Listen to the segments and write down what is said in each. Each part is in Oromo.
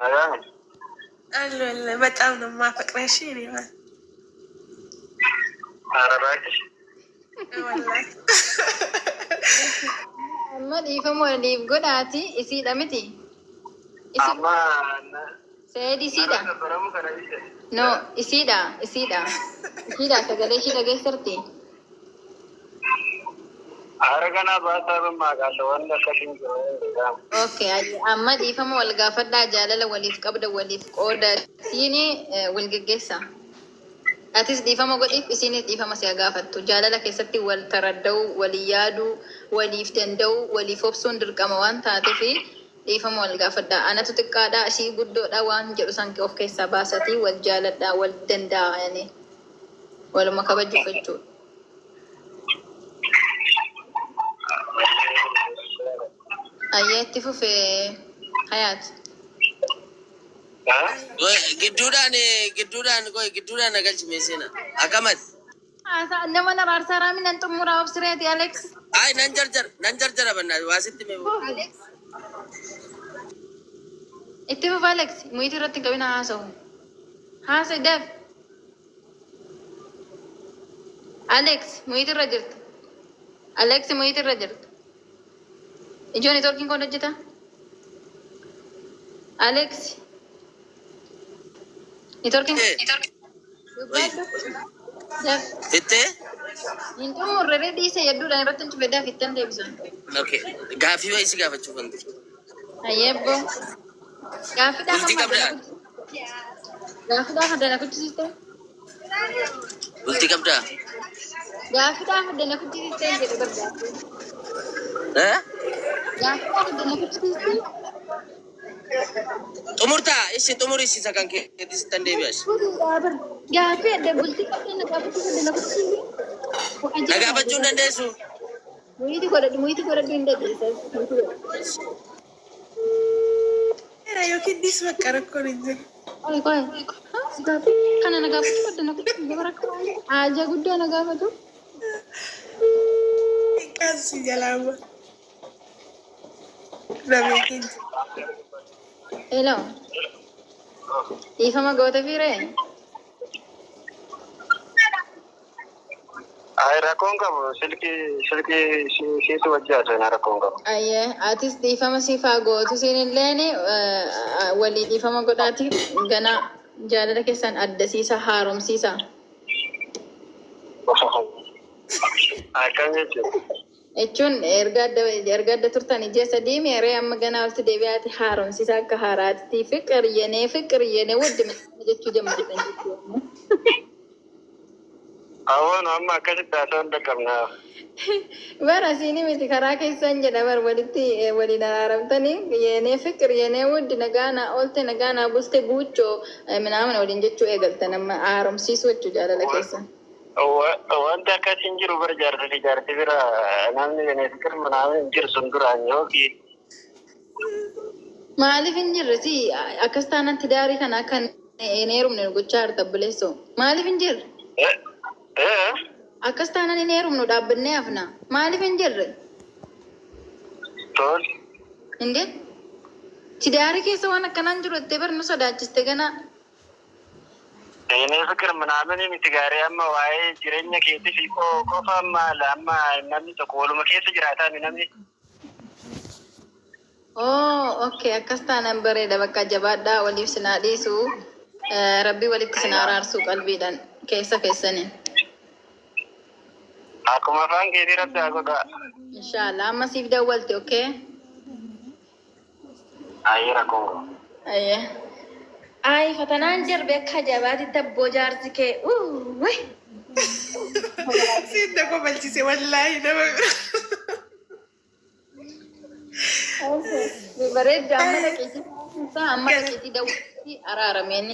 Nagaa አለሁልህ። በጣም ነው የማፈቅረሽ እኔ ማለት ኧረ እባክሽ ወላሂ። Amma dhiifama waliif godhaati isiidha miti. Isi amma Seed narra isiidha. gabbaramu kana dhiise. No, isiidha, isiidha. Isiidha sagalee ishii dhageessarti. Ara ganaa baasaa bammaaqaasa wanti akkasiin jiru. Okay, amma dhiifama wal gaafadhaa jaalala waliif qabda waliif qoodatiin wal geggeessa. Atis dhiifama godhiif isiinis dhiifama si haa gaafattu. Jaalala keessatti wal taradda'uu, walii yaaduu, waliif danda'uu, waliif obsuun dirqama waan taateef dhiifama wal gaafadhaa. Anatu xiqqaadhaa, ishii guddoodhaa waan jedhu san of keessaa baasatii wal jaaladhaa, wal danda'a yani waluma kabajuuf jechuudha. Ayyee itti fufee Hayaat. Gidduudhaan gidduudhaan qoy gidduudhaan na galchi meesena. Akkamati? Haasaa nama na raarsaa raaminan xumuraa of sireeti Alex. Ay nan jarjara nan jarjara bannaa waa sitti mee. Alex. Itti fufa Alex. Muyitii irratti hin qabina haasa'u. Haasa daf. Alex muyitii irra jirta. Alex muyitii irra jirta. Ijoo neetworkiin kun hojjeta? Alex neetworkiin dubbadhu. Daf. Fittee? Hin xumurre ree dhiise hedduudhaan irratti hin cufe daf ittan deebisa. Okay. Gaaffii wayii si gaafachuuf wanti. Ayyeebbo. Gaaffiidhaaf Bultii amma qabdaa? Gaaffiidhaaf addana kuchisiiste? Bultii qabdaa? Gaaffiidhaaf addana kuchisiiste jedhe barbaade. Eh? Gaaffiidhaaf addana kuchisiiste? Xumurtaa ishi xumuri ishi isa kan keetti sittan deebi'as. Gaaffii adda bultii qabdee na gaafachuu addana kuchisiiste? Na gaafachuu hin dandeessu? Muyitii godhadhu muyitii godhadhu hin dandeessa. Muyitii godhadhu. Yookiin dhiis bakka rakkoon hin jiru. Qoy qoy. Gaaffii kana na gaafachuu addana kuchisiiste bara haajaa guddaa na gaafatu. Kaasi jalaa amma. Namni keenya. Hello. Dhiifama goota fiiree? Ay rakkoon qabu silkii silkii isheetu wajji haasa'ina rakkoon qabu. Ayyee atis dhiifama siif haa gootu siin illeen walii dhiifama godhaati gana jaalala keessan addasiisa haaromsiisa. Akkam jechuudha. Jechuun erga adda erga adda turtan ijja sadii meeree amma ganaa walitti deebi'aati haaromsiisa akka haaraatti fiqir yenee fiqir yenee wuddi jechuu jammartan jechuudha. Awwoon amma akkasitti haasa'uu hin dhaqqabna. Bara asiin miti karaa keessan jedha bar walitti waliin araaramtanii yenee fiqir yenee wuddi nagaa naa oolte nagaa naa bulte guuchoo minaamin waliin jechuu eegaltan amma haaromsiisuu jechuu jaalala keessan. Wanti akkas hin jiru bara jaarsa fi jaarsi bira namni yenee fiqir minaamin hin jiru sun duraan yookiin Maaliif hin jirre si akkas taanaan tidaarii kana akka hin heerumne nu gochaa jirta obboleessoo. Maaliif hin jirre? Akkas taanaan hin heerumnu dhaabbannee hafna. Maaliif hin jirre? Tol. Indee? Tidaarii keessa waan akkanaan jiru jettee bar nu sodaachiste ganaa. Yenee fiqir minaamin miti gaarii amma waa'ee jireenya keetii fi qofa amma amma namni tokko waluma keessa jiraataa namni. Oh, okay. Akkas taanaan bareeda bakka jabaadhaa waliif sinaa dhiisu. Rabbii walitti sinaa araarsuu qalbiidhaan keessa keessaniin. Akkuma afaan keetii rabbi haa godhaa. Inshallah. Amma siif dawwalte, okay? Ayyee rakkoon qabu. Ayyee. Ay, fatanaan jirbe akka ajaa'ibaa abboo jaarsi kee. Uwwi. Siin na komalchise wallaahi nama bira. Bareeddu amma dhaqiitii amma dhaqiitii dawwatii araarameen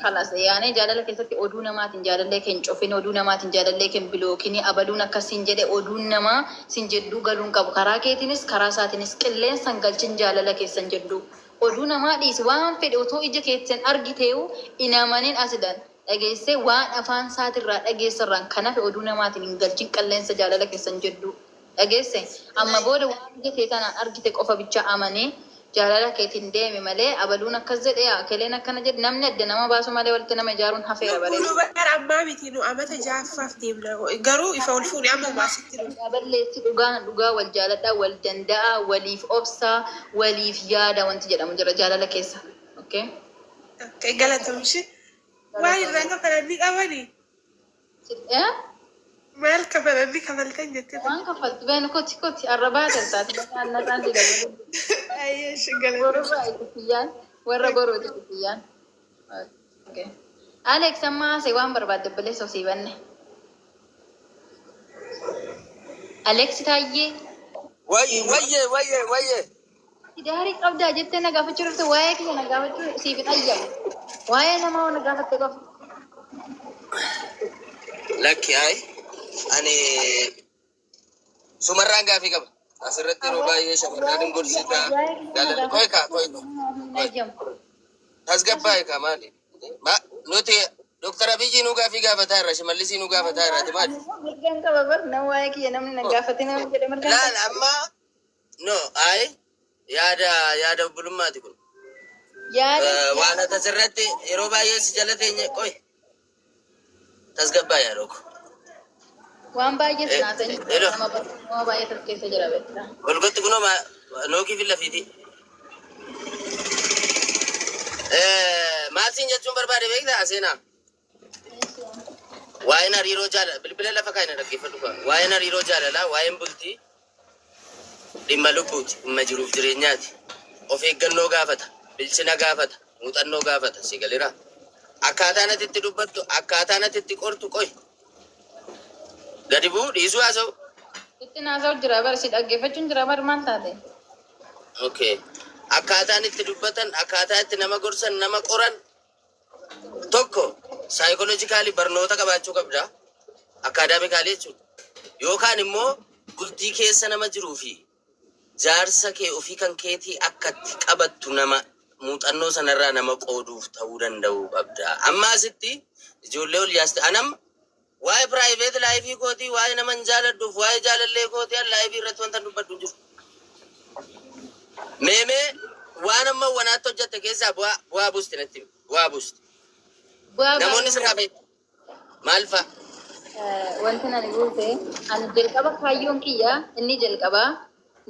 kalas yaanee jaalala keessatti oduu namaatiin jaalallee kee hin cufin oduu namaatiin jaalallee kee hin bilookin abaluun akkasiin jedhe oduun namaa sin jedduu galuun qabu karaa keetiinis karaa isaatiinis qilleensan galchin jaalala keessan jedduu oduu namaa dhiisi waan fedhe otoo ija keessan argiteewu hin amanin asidan dhageessee waan afaan isaatirraa dhageessarraan kan hafe oduu namaatiin hin galchin qilleensa jaalala keessan jedduu dhageesse amma booda waan ija kee kanaan argite qofa bicha amanii Jaalala keetiin deemi malee abaluun akkas jedhe akeleen akkana jedhe namni adda nama baasu malee walitti nama ijaaruun hafeera Lubbuu bareeda. nu bara ammaa miti nu amata ja'affaaf deemna. Garuu ifa ol fuune amma maasitti nu. Balleessi dhugaa dhugaa wal jaaladhaa, wal danda'a, waliif obsaa, waliif yaada wanti jedhamu jira jaalala keessa. Okay? Okay, galatamshi. Waan irraa kafalanii qabanii? Eh? Maal kafalanii kafaltan jettee? Waan kaffaltu beenu koti koti arrabaa taate naannoo si dabalu. Ayyeesh galatamshi. Borurraa itti kiyyaan warra boruuti itti kiyyaan. Okay. Alex amma haasee waan barbaadde obboleessa osii banne. Alex Taayyee. Wayye wayye wayye wayye. Gaarii qabdaa jettee na gaafachuu dhufte waa'ee kiyya na gaafachuu siif hin ayyamu. Waa'ee namaa na gaafatte qofa. Lakki ay ani sumarraan gaafii qaba. Asirratti yeroo baay'ee shamarran hin gorsita. Jaalala qoy kaa qoy Hin ayyamu. Tasgabbaa'e kaa maali? Nuti Dooktar Abiyyi nu gaafii gaafataa irra Shimallisii nu gaafataa irraati maali? Mirgaan qaba bar nama waa'ee kiyya namni na gaafate nama jedhe mirgaan Laal qaba. amma no ay yaada yaada obbolummaati kun. Yaada Waan ati asirratti yeroo baay'ee si jala teenye qoy tasgabbaa'e yaadoo ko. Waan baay'ee sinaasan Hello. nama baay'ee of keessa jira beektaa. Golgotti kunoo nookii fi lafiiti. Maal siin jechuun barbaade beektaa seenaa? Waa'een hariiroo jaalala bilbila lafa kaa'ina dhaggeeffadhu kaa. Waa'een hariiroo jaalalaa waa'een bultii dhimma lubbuuti dhimma jiruuf jireenyaati. Of eeggannoo gaafata, bilchina gaafata, muuxannoo gaafata si galeera. Akkaataan ati itti dubbattu, akkaataan ati itti qortu qoy. Gadi bu'uu dhiisuu haasa'u. Itti naasa'u jira bar si dhaggeeffachuun jira bar maal taate? Okay. Akkaataan itti dubbatan, akkaataa itti nama gorsan, nama qoran tokko psychologically barnoota qabaachuu qabda. Academically jechuudha. Yookaan immoo bultii keessa nama jiruu fi jaarsa kee ofii kan keetii akka itti qabattu nama muuxannoo sanarraa nama qooduuf ta'uu danda'uu qabda. Amma asitti ijoollee ol yaaste anam waa'ee private life kootii waa'ee nama hin jaaladhuuf waa'ee jaalallee kootii an live irratti wanta dubbadhu hin jiru. Meemee waan amma wanaatti hojjette keessaa bu'aa bu'aa buusti natti himi. Bu'aa buusti. Bu'aa Namoonni sirraa baay'ee fayyadu. Maal fa'a? Wanti ani buuse ani jalqaba kaayyoon kiyya inni jalqaba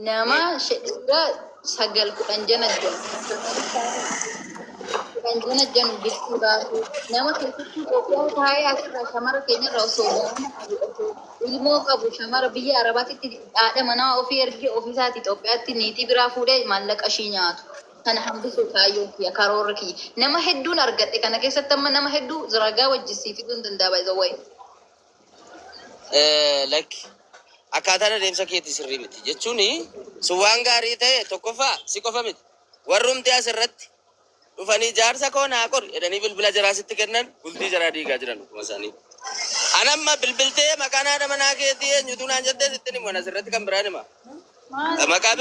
nama dhiira 9 10 jana janu 10 jana janu gidduu baasu nama keessattuu Itoophiyaa taa'ee asirraa shamara keenyarraa osoo nama qabu osoo ilmoo qabu shamara biyya Arabaatitti haadha manaa ofii ergee ofiisaati Itoophiyaatti niitii biraa fuudhee maallaqa ishii nyaatu. Kana hambisuu kaayyoon kiyya karoorri kiyya. Nama hedduun argadhe kana keessatti amma nama hedduu ragaa wajjisii fiduu hin danda'a by the way. Lakki akkaataan adeemsa keetii sirrii miti jechuun sun waan gaarii ta'e tokkoffaa si qofa miti. Warrumti asirratti dhufanii jaarsa koo naa qori jedhanii bilbila jaraa sitti kennan bultii jaraa diigaa jiran akkuma isaanii. Anamma bilbiltee maqaan haadha manaa keetii eenyutu naan jettee sitti himu asirratti kan biraan hima. Maal? Maqaa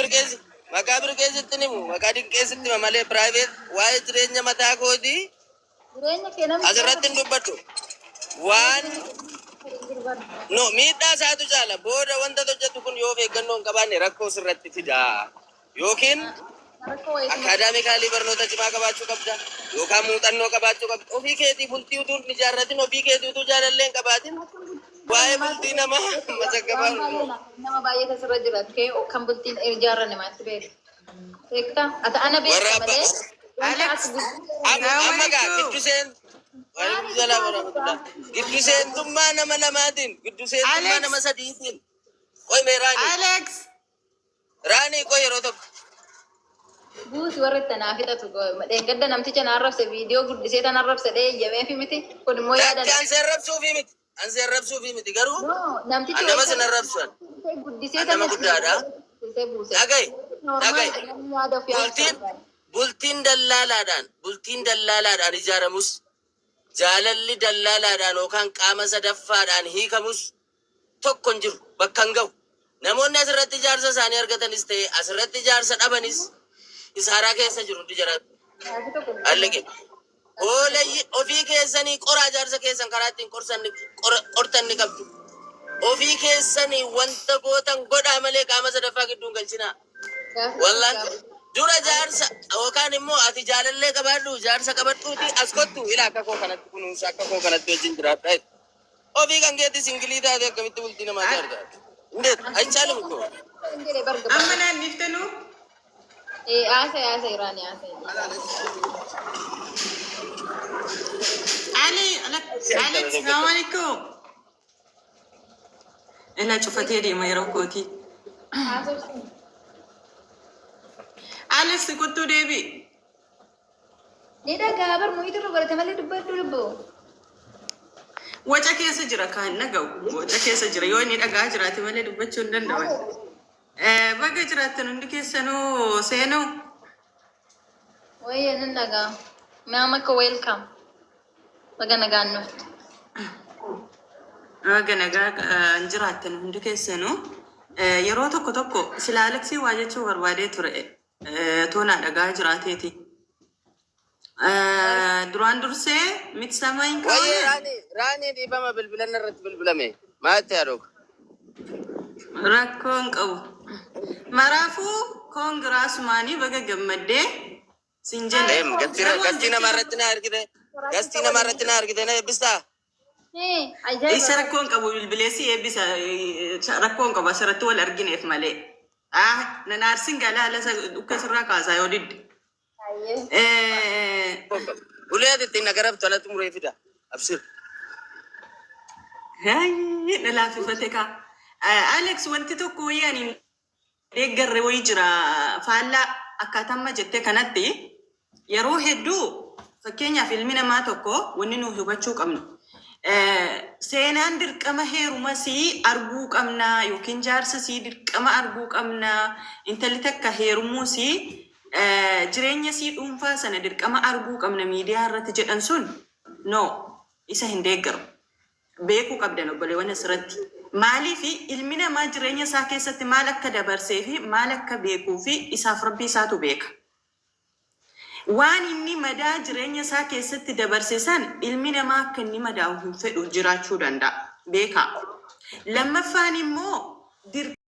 birqeessitti himu maqaa dinqeessitti hima malee private waa'ee jireenya mataa kootii Jireenya kee namni asirratti hin dubbadhu. Waan no miidhaa isaatu caala booda wanta hojjetu kun yoo of eeggannoo hin qabaanne rakkoo sirratti fida. Yookiin Rakkoo wayiitu academically barnoota cimaa qabaachuu qabda yookaan muuxannoo qabaachuu qabda. Ofii keetii bultii utuu hin ijaarratin ofii keetii utuu jaalallee hin qabaatin waa'ee bultii namaa masakabaa. Waan baay'ee nama baay'ee asirra jira kee kan bultiin ijaarranne maatti beeku. Beektaa? Ata ana Warra beekta abbaa malee wanta Alex, as bultii amma amma gaa Assalamu giddu seen waalaikum salaam warahmatullah giddu seentummaa nama lamaatiin giddu seentummaa Alex, nama sadiitiin qoy mee raanii Alex. raanii qoy yeroo tokko buusi warra itti naa fixatu dheengadda namticha na arrabse viidiyoo guddisee tan arrabse dhee iyyameefi miti kun immoo yaada Lakki an seerrabsuufi miti an seerrabsuufi miti garuu No, namtichi an nama sin arrabsu guddisee an nama guddaadha. guddisee buuse. Dhaga'i dhaga'i Normaal namni yaada ofii bultiin haasa'u. bultiin dallaalaadhaan ijaaramus jaalalli dallaalaadhaan yookaan qaama sadaffaadhaan hiikamus tokko hin jiru bakka hin ga'u. Namoonni asirratti ijaarsa isaanii argatanis ta'e asirratti ijaarsa dhabanis isaaraa keessa jiru hundi jara. Allaqe. Oolayyi ofii keessanii qoraa ijaarsa keessan karaa ittiin qorsan qortan ni qabdu. Ofii keessanii wanta gootan godhaa malee qaama sadaffaa gidduu hin galchinaa. Wallaan Dura jaarsa yookaan immoo ati jaalallee qabaadhu, jaarsa qabadhuuti as kottu, ila akka koo kanatti kunuunsa, akka koo kanatti wajjin jiraadha. Ofii kan keetti single taate akkamitti bultii namaa jaarta? እንዴት አይቻልም እኮ። Hin jedhe barga. Amma naanniftanuu. Eh, haasa'e haasa'e Raani haasa'e. Ali, Alex, salaamu alaikum. Ila cufatee deema yeroo kooti. Haasofsiin. Alex, kottuu deebi. Ni dhagaa bar mu'iitu irra godhate malee dubbadhu lubbu. Waca keessa jira kan dhaga'u. Waca keessa jira. Yoo inni dhagaa jiraate malee dubbachuu hin danda'u. Baga jiraattan hundi keessanuu, seenuu. Wayya nan dhagaa. Maama akka welcome. Baga nagaan dhufte. Baga nagaa jiraattan hundi keessanuu. Yeroo tokko tokko sila Alexii waa jechuu barbaadee ture. Toonaa dhagaa jiraateeti. Duraan dursee miti samayin Wayyee kaa'ame. Raanii, Raanii, dhiifama, bilbilan irratti bilbilame. Maatti haadhoka. Rakkoo hin qabu. Maraafuu congrats, baga gammaddee sin jenna. Deem gastii nama irratti na argite. Gastii nama irratti na argite, na eebbistaa? Eh, ajaa'iba. Isa rakkoo hin qabu, bilbileessi eebbisa, rakkoo hin qabu, asirratti wal argineef malee. Ah, nan aarsin galaa haala dhukka sirraa kaasaa yoo didde. Ayyee. Ulee ati ittiin na garabtu alatti muree fida. Absir. Hayyee, na laaffifate kaa. Alex, wanti tokko wayii ani hin deeggarre wayii jira, faallaa akkaataa amma jettee kanatti. Yeroo hedduu, fakkeenyaaf, ilmi namaa tokko wanni nuyi hubachuu qabnu, seenaan dirqama heeruma sii arguu qabnaa yookiin jaarsa sii dirqama arguu qabnaa, intalli takka heerumuu sii jireenya sii dhuunfaa sana dirqama arguu qabna miidiyaa irratti jedhan sun, no, isa hin deeggaru. Beekuu qabdan obboleewwan asirratti. Maaliif ilmi namaa jireenya isaa keessatti maal akka dabarsee fi maal akka beekuu fi isaaf rabbii isaatu beeka. Waan inni madaa jireenya isaa keessatti dabarse san ilmi namaa akka inni madaa'u hin fedhu jiraachuu danda'a. Beekaa. Lammaffaan immoo